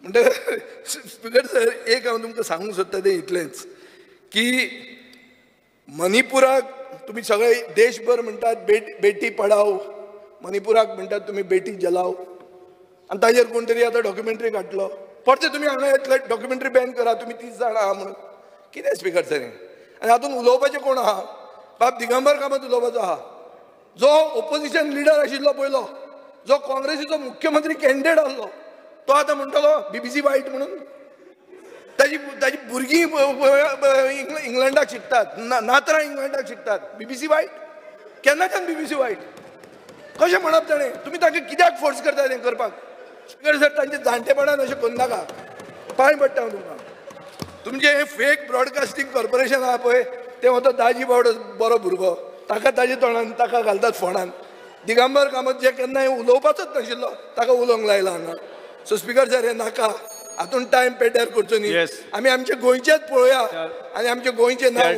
म्हणटकच speaker sir, एक हांव तुमकां सांगूंक सोदता तें इतलेंच की मणिपुराक तुमी सगळे देशभर म्हणटात बेटी पढाओ, मणिपुराक म्हणटात तुमी बेटी जलाओ, आनी ताजेर कोण तरी आतां डॉक्युमेंटरी काडलो. परते तुमी हांगा येतले, डॉक्युमेंटरी बॅन करा, तुमी 30 जाणां आहा म्हणून. कितें स्पिकर सर हें? आनी हातूंत उलोवपाचें कोण आहा? बाब दिगंबर कामत उलोवपाचो आहा, जो ओपोजिशन लिडर आशिल्लो पयलो, जो काँग्रेसीचो मुख्यमंत्री कॅन्डिडेट आसलो, तो आतां म्हणटलो बीबीसी वायट म्हणून. ताजी ताजी भुरगीं इंग्लंडाक शिकतात, नातरां इंग्लंडाक शिकतात. बीबीसी वायट केन्नाच्यान? बीबीसी वायट कशें म्हणप ताणें? तुमी ताका कित्याक फोर्स करता तें करपाक? स्पिकर सर, तांचे जाणटेपणान अशें करनाका, पांय पडटा हांव तुमकां. तुमचें हें फेक ब्रॉडकास्टींग कॉर्पोरेशन आहा पळय, तें वता दाजी बावडो बरो भुरगो, ताका ताजे तोंडान ताका घालतात फोणान. दिगंबर कामत जे केन्नाय उलोवपाचोच नाशिल्लो ताका उलोवंक लायला हांगा. सो स्पिकर सर, हें नाका, हातून टायम पेड्ड्यार करचो न्ही. आमी आमचे गोंयचेच पळोवया आनी आमचे गोंयचें नांव.